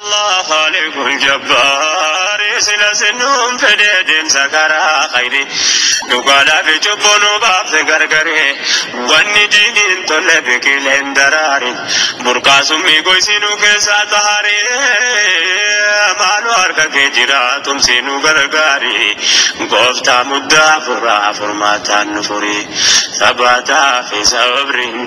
الله خالق الجبار سلسنهم فديدم سكرا خيري نقالا في جبون باب غرغري واني دين طلبك لندراري برقاسمي قويسينو كيسا تهاري مالو harka kee jira tumsi nu gargaari gooftaa muddaa furraa furmaataan nu furi sabaataa fi sabriin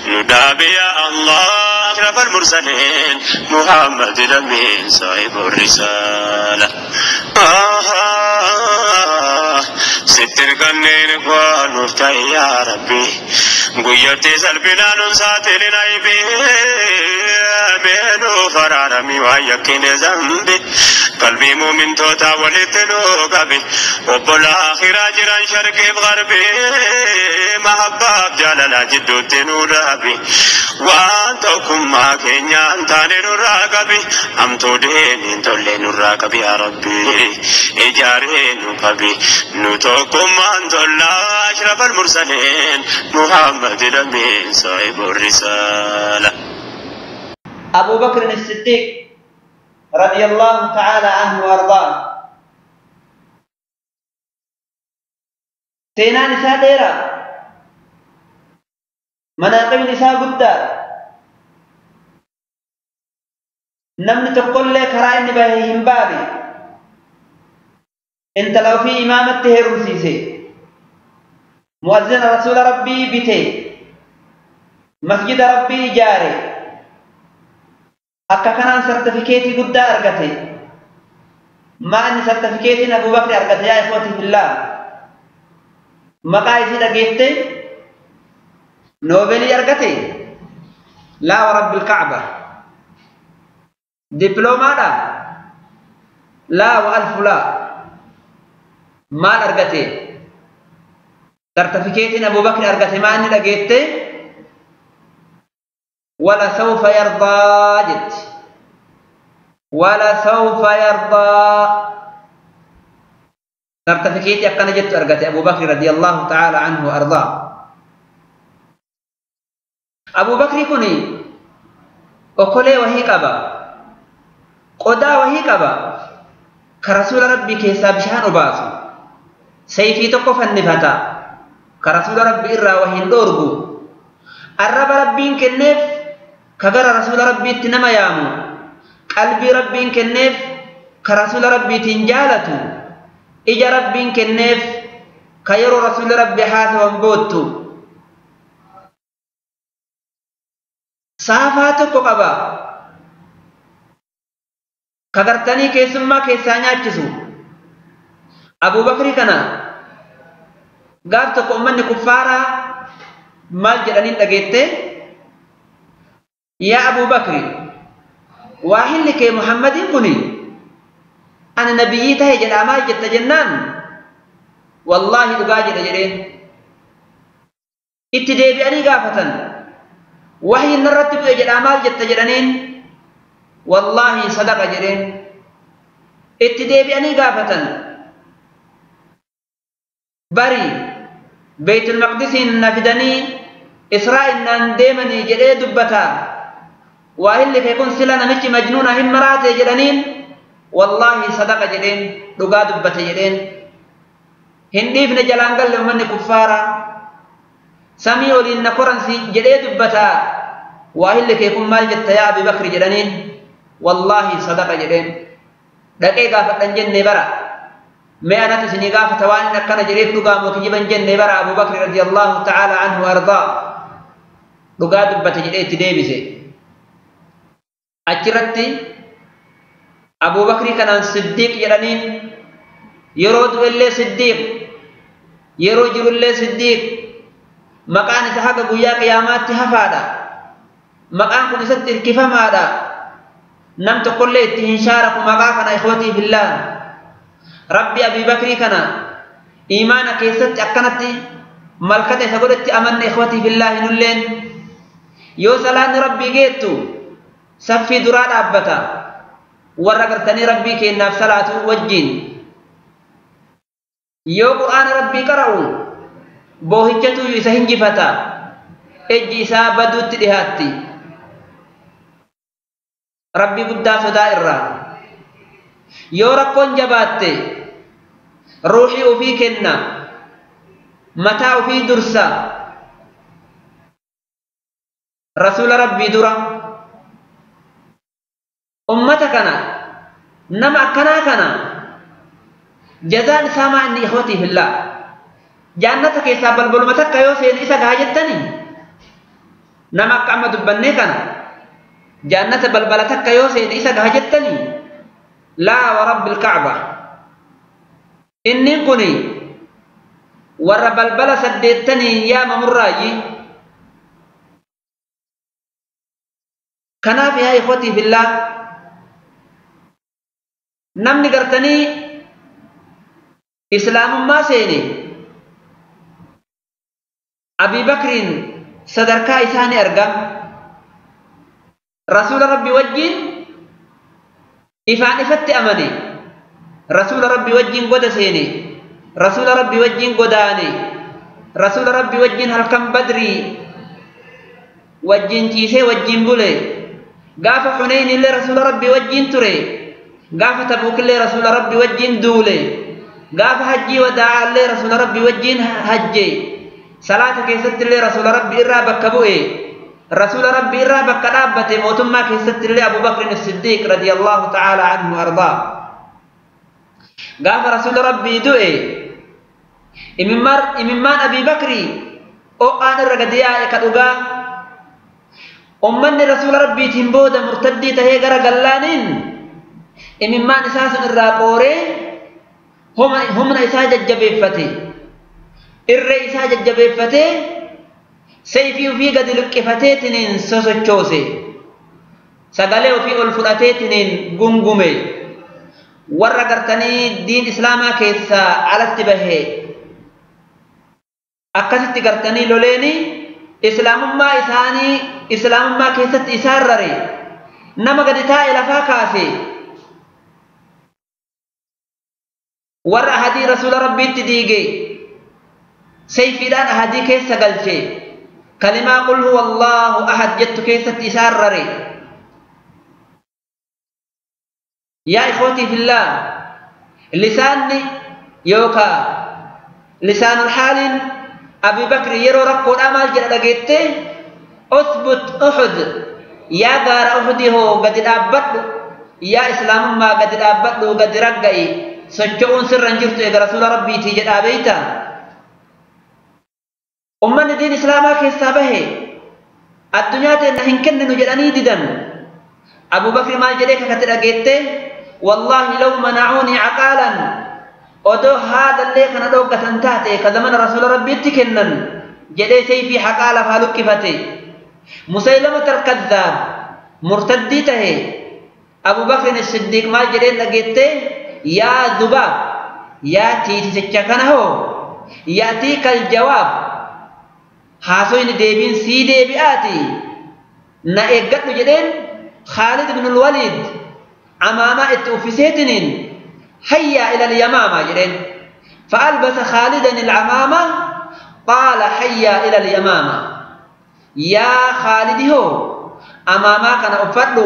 nu dhaabi yaa Allah ashraf almursaliin Muhammad الأمين صاحب الرسالة ستر kanneen nuuf ta'e yaa Rabbi guyyatti salphinaa nun saaxilin aybi mee nuuf araarami waan yakkine zambi qalbii muumintootaa walitti nuu qabi obbolaa akhiraa jiran sharqiif garbi mahabbaaf jaalalaa jidduutti nuu dhaabi waan tokkummaa keenyaan taane nurraa qabi hamtuu deeniin tollee nurraa qabi yaa Rabbi ijaaree nu qabi nu tokkummaan tollaa ashraf almursaliin Muhammad الأمين صاحب الرسالة. أبو بكر الصديق رضي الله تعالى عنه وأرضاه سينان إساء ديرا مناقب نساء قدّا نمني تقول لك رأي به همبابي انت لو في إمامة هيروسيسي مؤذن رسول ربي بيتي مسجد ربي جاري أكا كان سرتفيكيتي قد أرغتي ما أني سرتفيكيتي أبو بكر أرغتي يا إخوتي في الله مقايسي دقيتي نوبلي أرغتي لا ورب الكعبة دبلوما لا لا وألف لا ما أرغتي سرتفيكيتي أبو بكر أرغتي ما أني دقيتي ولا سوف يرضى جد ولا سوف يرضى سرتفيكيتي أكنا جد أرغتي أبو بكر رضي الله تعالى عنه وأرضاه. أبو بكر كوني أكله وهي قبا قدا وهي قبا كرسول ربي كيسا بشان أباسو سيفي تقف النفتا كرسول ربي إرى وهي دورغو الرب ربي كنف كغر رسول ربي تنما يامو قلبي ربي كنف كرسول ربي تنجالتو إجا ربي كنف كيرو رسول ربي حاسوان بوتو saafaa tokko qaba kagartanii keessummaa keessaa nyaachisu. Abu Bakri kana gaaf tokko ummanni kuffaaraa maal jedhaniin dhageette yaa Abu Bakri waahilli kee Muhammadiin kuni ana nabiyyii tahe jedhaa maal jetta jennaan wallaahi dhugaa jedha jedheen. Itti deebi'anii gaafatan وحي نرتب اجل اعمال جت جدنين والله صدق جدين. اتدي بأني قافة بري بيت المقدس نفدني إسرائيل نانديمني جدي دبتا وأهل لك يكون سلا نمشي مجنونة هم مراتي جدنين والله صدق جدين لقا دبتا جدين. هنديف نجلان قال لهم كفارا سمي ولين نقرن جدي دبتا وأهل لك يكون مال جت يا أبي بكر جدنين والله صدق جدين. دقيقة فتن جنة برا ما أنا تسني قافة وأن كان جريت لقام وكجبا جنة برا أبو بكر رضي الله تعالى عنه وأرضاه لقا دبتا جدي تديبسي أجرتي أبو بكر كان صديق جدنين يرود اللي صديق يروج اللي صديق مقان إسحاق قويا قيامات هفادا مقان كن ستر كفمادا نم تقول لي اتهنشارك مقاكنا إخوتي في الله. ربي أبي بكر كنا إيمانك يست أكنتي ملكتي سقولت أمن إخوتي في الله نلين يوسلان ربي جيتو سفي دراد أبتا ورقرتني ربي كي نفسلاته وجين يو قرآن ربي قرأوا بوهجتو يسهنجفتا ejji isaa baduutti dhihaatti. Rabbii guddaa sodaa irraa yoo rakkoon jabaatte ruuxii ofii kenna, mataa ofii dursa rasuula Rabbii dura. Ummata kana nama akkanaa kana jazaan isaa maa inni ikhwatii fillah jaannata keessaa balbaluma takka yoo seene isa gaha jettanii nama akka amma dubbannee kana jaannata balbala takka yoo seene isa gaha jettanii laa wa rabbil ka'ba inni kuni warra balbala 80 yaamamurraayi. Kanaaf yaa ikhwatii fillah namni gartanii islaamummaa seene Abi Bakriin sadarkaa isaanii arga rasuula Rabbi wajjin ifaan ifatti amane, rasuula Rabbi wajjin goda seene, rasuula Rabbi wajjin godaane, rasuula Rabbi wajjin halkan Badrii wajjin ciisee wajjin bule, gaafa Hunayn illee rasuula Rabbi wajjin ture, gaafa Tabuuk illee rasuula Rabbi wajjin duule, gaafa hajjii wadaa'a illee rasuula Rabbi wajjin hajje, salaata keessatti illee rasuula Rabbi irraa bakka bu'e, rasuula Rabbi irraa bakka dhaabbate mootummaa keessatti illee Abu Bakrin Siddiiq radiyallahu ta'ala anhu ardaa. Gaafa rasuula Rabbii du'e imimmaan Abi Bakri o'aan irra gadi yaa'e ka dhugaa ummanni rasuula Rabbiitiin booda murtaddii tahee gara gallaaniin imimmaan isaa sun irraa qooree humna isaa jajjabeeffate, irree isaa jajjabeeffatee sayfii ofii gadi luqqifateetiniin sosochoose, sagalee ofii ol fudhateetiniin gungume, warra gartanii diin islaamaa keessaa alatti bahe akkasitti gartanii loleeni islaamummaa isaanii islaamummaa keessatti isaan rare, nama gadi taa'e lafaa kaase, warra ahadii rasuula Rabbiitti diige sayfiidhaan ahadii keessa galche, kalimaa qul huwa Allahu ahad jettu keessatti isaan rare. Yaa ikhwatii fillah lisaanni yookaa lisaanul haaliin Abi Bakri yeroo rakkoodhaa maal jedha dhageette? Uthbut Uhud, yaa gaara Uhudii hoo gadi dhaabbadhu, yaa islaamummaa gadi dhaabbadhu, gadi ragga'i, socho'uun sirra hin jirtu eega rasuula Rabbiitii jedhaa beeyta. Ummanni diin islaamaa keessaa bahe addunyaa teenna hin kenninu jedhanii didan. Abu Bakri maal jedhee kakate dhageette? Wallaahi law manacuunii caqaalan, odoo haadallee kana dhoggatan taate ka zamana rasuula Rabbiitti kennan jedhee sayfii haqaa lafaa luqqifate. Musaylamata al-kadhaab murtaddii tahe Abu Bakrin Siddiiq maal jedheen dhageette? Yaa dubaab, yaa tiitisicha kana hoo ya'tiika al-jawaab, haasoyni deebiin sii deebi'aati na eeggadhu jedheen. Khaalid ibn al-Waliid amaamaa itti uffiseetiniin hayyaa ila al-yamaama jedheen. Fa'albasa Khaalidan al-amaama qaala hayyaa ila al-yamaama, yaa Khaalidi hoo amaamaa kana uffadhu,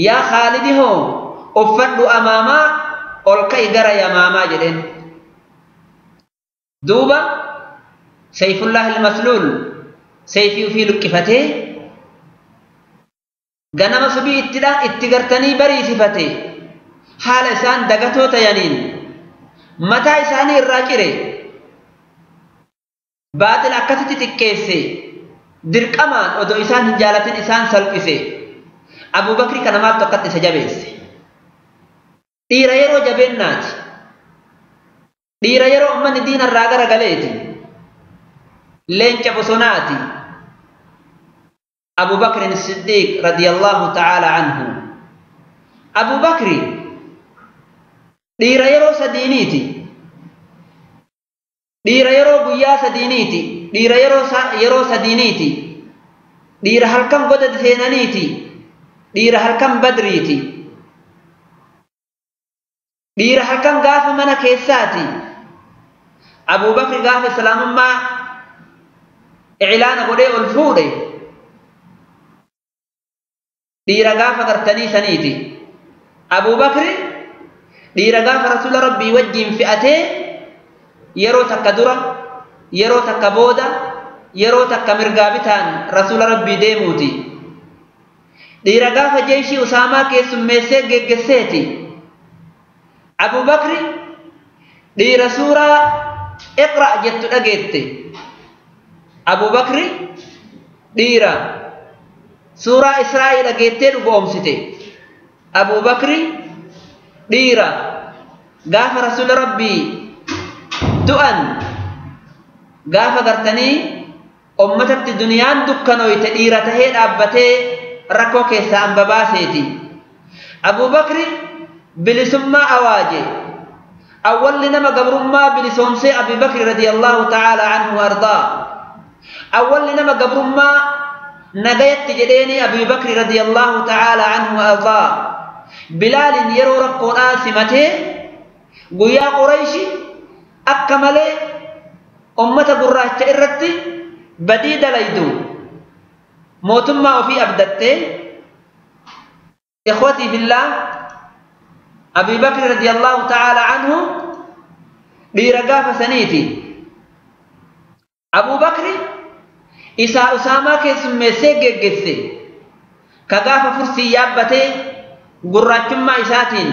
yaa Khaalidi hoo uffadhu amaamaa ol ka'i gara yamaamaa jedheen. Duuba Sayfullah al-Masluul sayfii ofii luqqifatee ganama subii itti gartanii bariisifate, haala isaan dagatoo tayaniin mataa isaanii irraa cire, baaxila akkasitti xiqqeesse, dirqamaan odoo isaan hin jaalatin isaan salphise. Abu Bakri kana maaltu akkatti isa jabeesse? Dhiira yeroo jabeennaati, dhiira yeroo ummanni diinarraa gara galeeti, leenca bosonaati. Abu Bakrin Siddiiq radiyallahu ta'ala anhu. Abu Bakri dhiira yeroo sadiiniiti, dhiira yeroo guyyaa sadiiniiti, dhiira yeroo sadiiniiti, dhiira halkan goda seenaniiti, dhiira halkan Badriiti, dhiira halkan gaafa mana keessaati. Abu Bakri gaafa islaamummaa iclaana godhee ol fuudhe Dhiira gaafa gartanii saniiti. Abuu Bakri dhiira gaafa rasuula rabbii wajjiin fe'atee yeroo takka dura, yeroo takka booda, yeroo takka mirgaa bitaan rasuula rabbii deemuuti. Dhiira gaafa jeeshii Usaamaa keessummeessee geggesseeti. Abuu Bakri dhiira suuraa Iqra' jettu dhageette. Abuu Bakri dhiira suuraa Israa'ii dhageettee dhugoomsite. Abuu Bakri dhiira gaafa rasuula rabbii du'an gaafa gartanii ummatatti duniyaan dukkanooyte dhiira tahee dhaabbatee rakkoo keessaa hamba baaseeti. Abuu Bakri bilisummaa awaaje. Awwalli nama gabrummaa bilisoomsee Abii Bakri radiyallahu ta'ala anhu ardaa. Awwalli nama gabrummaa nagayatti jedheeni Abii Bakri radiyallahu ta'ala anhu ardaa. Bilaalin yeroo rakkoodhaa simatee guyyaa Qurayshi akka malee ummata gurraacha irratti badii dalaydu mootummaa ofii abdattee. Ikhwatii fillah, Abii Bakri radiyallahu ta'ala anhu dhiira gaafa saniiti. Abuu Bakri isaa Usaamaa keessummeessee geggeesse ka gaafa fursii yaabbatee gurraachummaa isaatiin.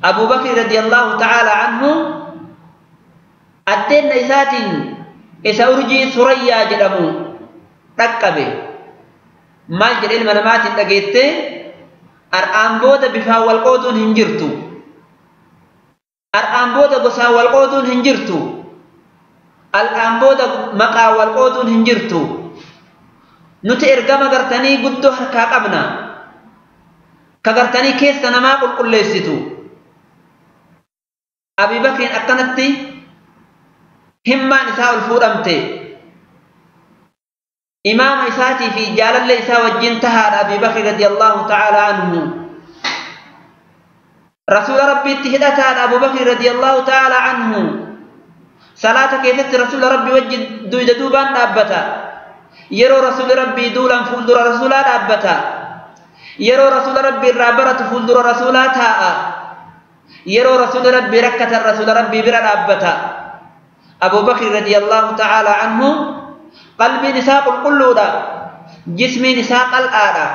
Abuu Bakri radiyallahu ta'ala anhu addeenna isaatiin isa urjii Surayyaa jedhamu dhaqqabe. Maal jedhe ilma namaatiin dhageettee ar'aan booda bifaan wal qooduun hin jirtu. Ar'aan booda gosaan wal qooduun hin jirtu. Al'aan booda maqaa wal qooduun hin jirtu. Nuti ergama gartanii guddoo harkaa qabna. Ka gartanii keessa namaa qulqulleessitu. Abii Bakriin akkanatti himmaan isaa ol fuudhamte. Imaama isaatii fi jaalallee isaa wajjin tahaadha Abii Bakri radiyallahu ta'ala anhu. Rasuula Rabbiitti hidhataadha Abuu Bakri radiyallahu ta'ala anhu. Salaata keessatti rasuula Rabbii wajjin duyda duubaan dhaabbata. Yeroo rasuulli Rabbii duulaan fuuldura rasuulaa dhaabbata. Yeroo rasuula Rabbii irraa baratu fuuldura rasuulaa taa'a. Yeroo rasuulli Rabbii rakkatan rasuula Rabbii bira dhaabbata. Abuu Bakri radiyallahu ta'ala anhu qalbiin isaa qulqulluudha. Jismiin isaa qal'aadha.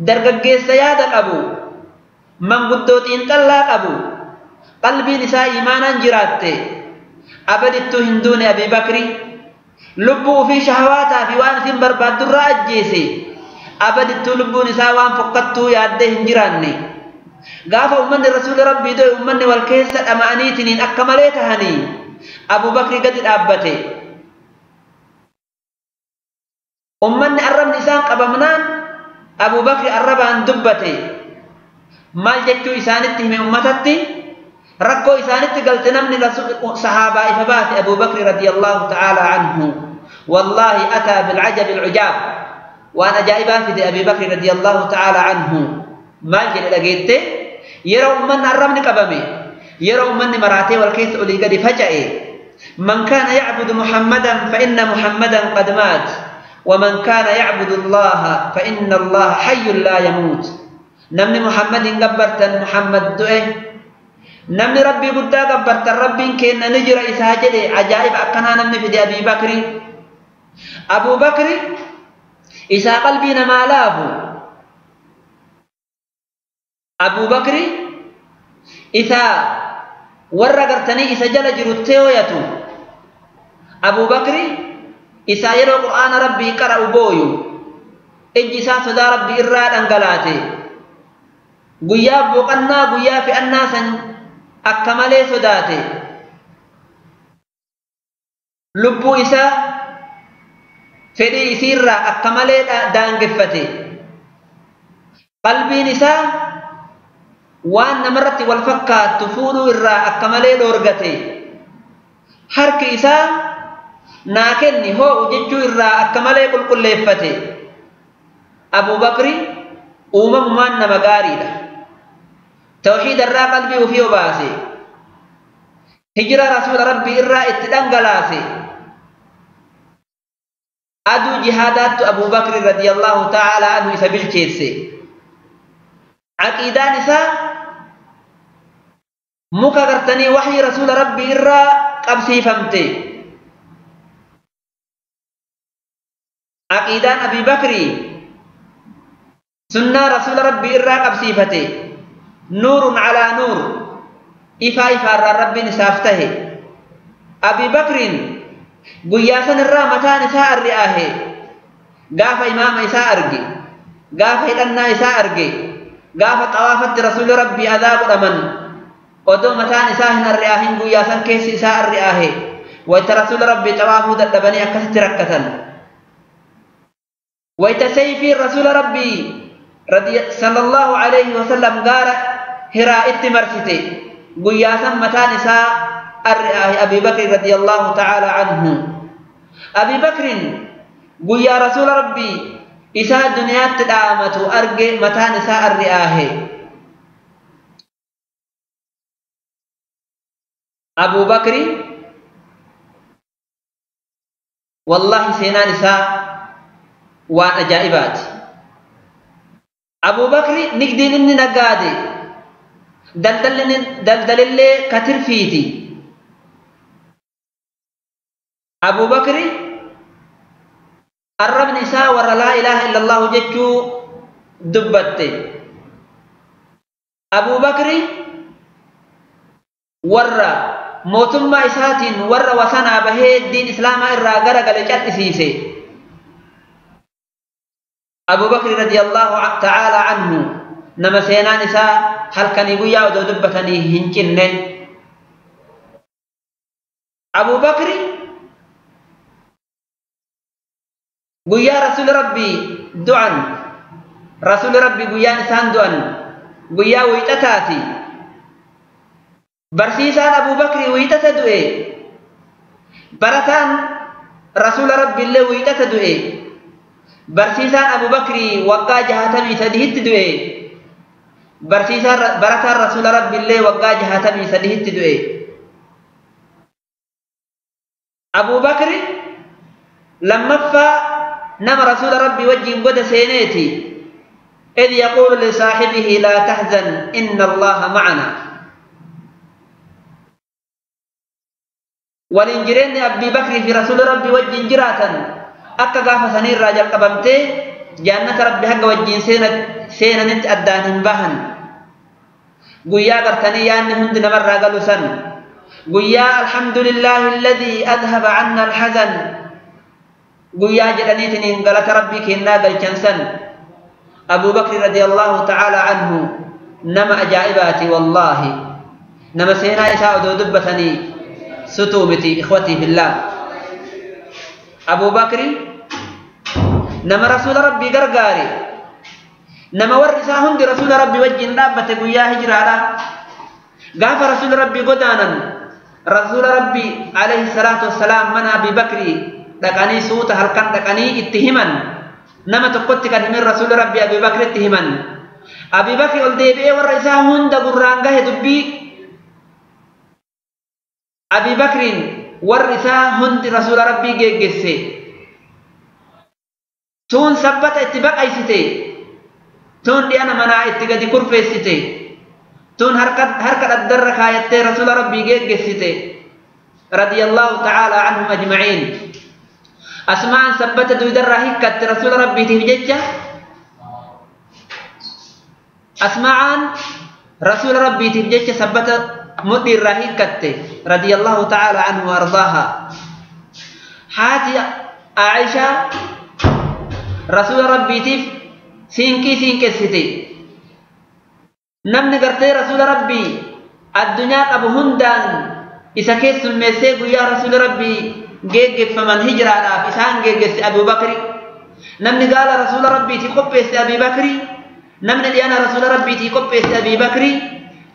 Dargaggeessa yaada qabu. Manguddoo xiinxallaa qabu. Qalbiin isaa iimaanaan jiraatte. Abadittuu hin duune Abii Bakri. Lubbuu ofii shahawaataa fi waan isin barbaaddurraa ajjeese. Abadittuu lubbuun isaa waan fokkattuu yaaddee hin jiraanne. Gaafa ummanni rasuula Rabbii du'e ummanni wal keessa dhama'aniitiniin akka malee tahanii Abuu Bakri gadi dhaabbate. Ummanni arrabni isaan qabamnaan Abuu Bakri arrabaan dubbate. Maal jechuu isaanitti hime ummatatti? Rakkoo isaanitti galte namni sahaabaa ifa baase Abuu Bakri radiyallahu ta'ala anhu. Wallaahi ataa bilcajabi alcujaab. Waan ajaa'ibaa fide Abii Bakri radiyallahu ta'ala anhu. Maal jedhe dhageette? Yeroo ummanni arrabni qabame, yeroo ummanni maraatee wal keessa olii gadi faca'e, man kaana yacbudu Muhammadan fa inna Muhammadan qad maat. ومن كان يعبد الله فإن الله حي لا يموت. نمني محمد قبرت محمد دؤه. نمني ربي قد قبرت ربي كأن نجر إساجد عجائب أكنا نمني في أبي بكر. أبو بكر إسا قلبي نما لاه. أبو بكر إسا ورقرتني إسا جل جرتيويتو. أبو بكر isaa yeroo Qur'aana Rabbii qara'u booyu, ijji isaa sodaa Rabbii irraa dhangalaate. Guyyaa boqannaa guyyaa fe'annaa san akka malee sodaate. Lubbuu isaa fedhii isiirraa akka malee daangeffate. Qalbiin isaa waan namarratti wal fakkaattu fuudhuu irraa akka malee dhoorgate. Harki isaa naa kenni hoo'u jechuu irraa akka malee qulqulleeffate. Abuu Bakri uumamumaan nama gaariidha. Tawxiida irraa qalbii ofii obaase. Hijira rasuula Rabbii irraa itti dhangalaase. Aduu jihaadaattu Abuu Bakri radiyallahu ta'ala anhu isa bilcheesse. Aqiidaan isaa muka gartanii waxii rasuula rabbii irraa qabsiifamte. Aqiidaan Abii Bakri sunnaa rasuula rabbii irraa qabsiifate. Nuurun calaa nuur, ifaa ifaarraan rabbiin isaaf tahe. Abii Bakriin guyyaa san irraa mataan isaa arri'aahe. Gaafa imaama isaa arge, gaafa hidhannaa isaa arge, gaafa xawaafatti rasuulli rabbii adaa godhaman odoo mataan isaa hin arri'aahin guyyaa san keessi isaa arri'aahe. Wayta rasuula rabbii xawaafuu dadhabanii akkasitti rakkatan. Wayta sayfiin rasuula rabbii sallallahu alayhi wasallam gaara Hiraa itti marsite guyyaa san mataan isaa arri'aahe Abii Bakri radiyallahu ta'ala anhu. Abii Bakrin guyyaa rasuula rabbii isaa duniyaatti dhaamatu arge mataan isaa arri'aahe. Abuu Bakri wallahi seenaan isaa waan ajaa'ibaati. Abuu Bakri nigdiin inni nagaade daldalillee katirfiiti. Abuu Bakri arrabni isaa warra laa ilaaha illallahu jechuu dubbatte. Abuu Bakri warra mootummaa isaatiin warra wasanaa bahee diin islaamaa irraa garagale cal'isiise. Abuu Bakri radiyallahu ta'ala anhu nama seenaan isaa halkanii guyyaa odoo dubbatanii hin cinne. Abuu Bakri guyyaa rasuuli rabbii du'an, rasuuli rabbii guyyaan isaan du'an guyyaa wiixataati. Barsiisaan Abuu Bakri wiixata du'e, barataan rasuula rabbiillee wiixata du'e. Barsiisaan Abuu Bakri waggaa 63tti du'e, barsiisaan barataan rasuula rabbiillee waggaa 63tti du'e. Abuu Bakri lammaffaa nama rasuula rabbii wajjin goda seeneeti. إذ يقول لصاحبه لا تحزن إن الله معنا. ولين jireenyi Abii Bakri fi rasuula rabbii wajjin jiraatan akka gaafa saniirraa jalqabamtee jannata rabbi hanga wajjin seenanitti addaan hin bahan. Guyyaa gartanii yaanni hundi namarraa galu san, guyyaa alhamdulillahi alladhii adhaba canna alhazan guyyaa jedhaniitiin galata rabbii kennaa galchan san. Abuu Bakri radiyallahu ta'ala anhu nama ajaa'ibaati wallaahi. Nama seenaa isaa odoo dubbatanii sutuu miti ikhwatii fillah. Abuu Bakri nama rasuula rabbii gargaare, nama warri isaa hundi rasuula rabbii wajjin dhaabbate guyyaa hijiraadha. Gaafa rasuula rabbii godaanan rasuula rabbii alayhi salaatu wassalaam mana Abii Bakri dhaqanii suuta halkan dhaqanii itti himan. Nama tokkotti kan himin rasuula rabbii Abii Bakritti himan. Abii Bakri ol deebi'ee warra isaa hunda gurraan gahe dubbii. Abii Bakriin warri isaa hundi rasuula rabbii geeggesse. Tuun sabbata itti baqaysite, tuun dhi'ana manaa itti gadi kurfeessite, tuun harka dhaddarra kaayattee rasuula rabbii geeggessite radiyallahu ta'ala anhum ajma'iin. Asmaan sabbata duudarraa hikkatte rasuula rabbiitiif jecha. Asmaan rasuula rabbiitiif jecha sabbata mudhiirraa hikkatte radiyallahu ta'ala anhu ardaaha. Haati Aishaa rasuula rabbiitiif siinqii siinqessite. Namni gartee rasuula rabbii addunyaa qabu hundaan isa keessummeessee guyyaa rasuula rabbii geeggeffaman hijiraadhaaf isaan geeggesse Abuu Bakri. Namni gaala rasuula rabbiitii qopheesse Abii Bakri. Namni dhiyaana rasuula rabbiitii qopheesse Abii Bakri.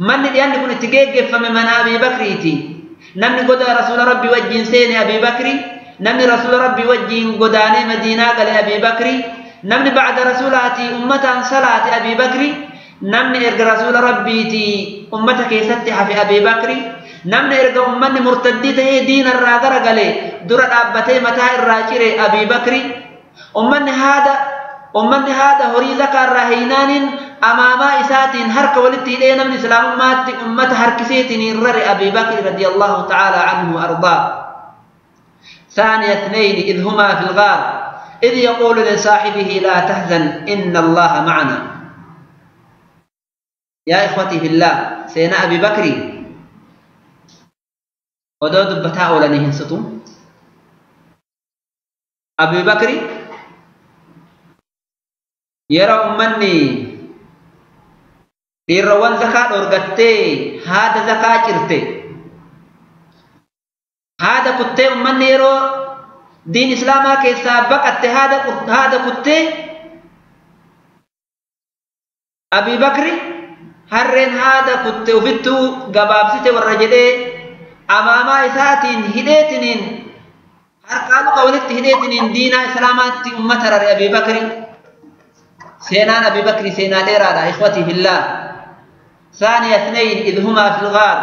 Manni dhiyaanni kun itti geeggeffame mana Abii Bakriiti. Namni goda rasuula rabbii wajjin seene Abii Bakri. Namni rasuula rabbii wajjin godaanee Madiinaa gale Abii Bakri. Namni bacda rasuulaatii ummataan salaate Abii Bakri. Namni erga rasuula rabbiitii ummata keessatti hafe Abii Bakri. Namni erga ummanni murtaddii ta'ee diina irraa garagalee dura dhaabbatee mataa irraa cire Abii Bakri. Ummanni haada horii zakaa irraa heynaaniin amaamaa isaatiin harka walitti hidhee namni islaamummaatti ummata harkiseetiin hin rare Abii Bakri radiyallahu ta'ala anhu ardaa. ثاني اثنين إذ هما في الغار إذ يقول لصاحبه لا تحزن إن الله معنا. يا إخوتي في الله، سينا أبي بكر odoo dubbataa oolanii hin sutu. Abii Bakri yeroo ummanni dhiirrawwan zakaa dhoorgattee haada zakaa cirte, haada kuttee ummanni yeroo diin islaamaa keessaa baqatte haada kuttee Abii Bakri harreen haada kutte ofittuu gabaabsite warra jedhee amaamaa isaatiin hidheetiniin harkaa luka walitti hidheetiniin diinaa islaamaatti ummata rare Abii Bakri. Seenaan Abii Bakri seenaa dheeraadha ikhwatii fillah. ثاني اثنين إذ هما في الغار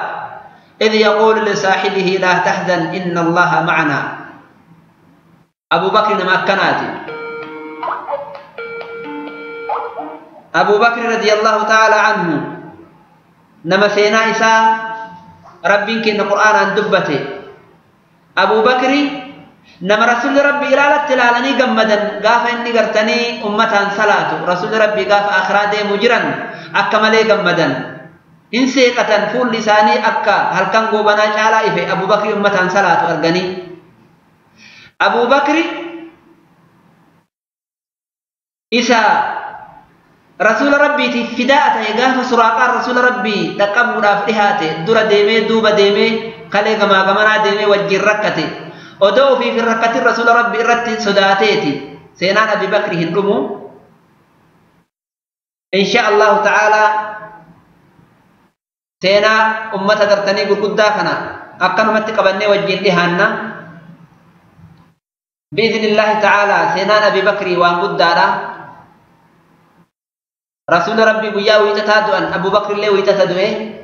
إذ يقول لصاحبه لا تحزن إن الله معنا. أبو بكر ما كناتي. أبو بكر رضي الله تعالى عنه نما سينا إساء ربين كن القرآن عن دبته. أبو بكر نما رسول ربي إلالة تلالني قمدا قاف إني قرتني أمتان صلاته رسول ربي قاف أخرادي مجرا أكملي قمدا إن سيقة فول لساني أكا هل كان قوبنا جالا إفي أبو بكر أمتان صلاته أرغني. أبو بكر إسا رسول ربي فداء قاف سراقا رسول ربي تقبل أفرهاته در ديمي دوب ديمي خلي غما غمنا ديمي وجه ركته odoo ofii fi rakkatin rasuula rabbi irratti sodaateeti seenaan Abi Bakri hin dhumu. Insha Allahu ta'ala seenaa ummata gartanii gurguddaa kana akkanumatti qabannee wajjin dhihaanna biidhnillahi ta'ala. Seenaan Abi Bakri waan guddaadha. Rasuula rabbi guyyaa wiixataa du'an Abu Bakri illee wiixata du'e.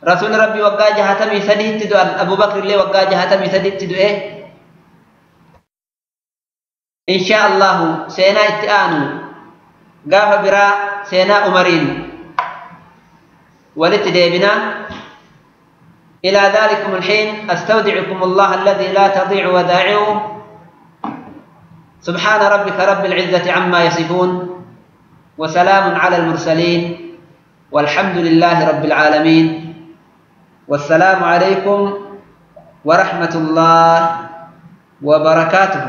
Rasuul Rabbi waggaa 63 du'an Abu Bakr illee waggaa 63 du'e. Insha Allahu seenaa itti aanu gaafa biraa seenaa Umariin walitti deebina. إلى ذلكم الحين أستودعكم الله الذي لا تضيع ودائعه. سبحان ربك رب العزة عما يصفون وسلام على المرسلين والحمد لله رب العالمين. والسلام عليكم ورحمة الله وبركاته.